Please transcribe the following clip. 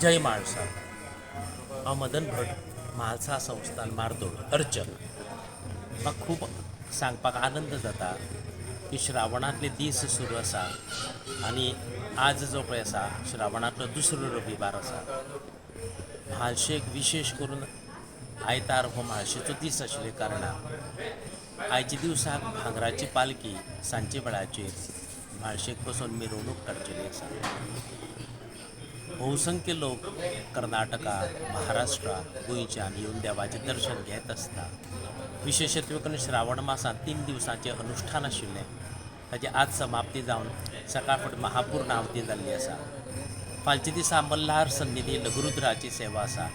जय म्हाळसा. हांव मदन भट, म्हालसा संस्थान म्हार्दोळ अर्चक. म्हाका खूब सांगपाक आनंद जाता की श्रावणांतले दीस सुरू आसा आनी आज जो पळय आसा श्रावणांतलो दुसरो रविवार आसा. म्हाळशेक विशेश करून आयतार हो म्हाळशेचो दीस आशिल्ल्या कारणान आयच्या दिवसाक भांगराची पालखी सांजचे वेळाचेर म्हाळशेक बसून मिरवणूक काडचेली आसा. बहुसंख्य लोक कर्नाटका, महाराष्ट्रा, गोंयच्यान येवन देवाचें दर्शन घेत आसता. विशेशत्व करून श्रावण मासांत 3 दिवसांचें अनुश्ठान आशिल्लें, ताची आज समाप्ती जावन सकाळ फुडें महापूर्ण आहुती जाल्ली आसा. फालच्या दिसा मल्हार सन्निधी लघुरुद्राची सेवा आसा.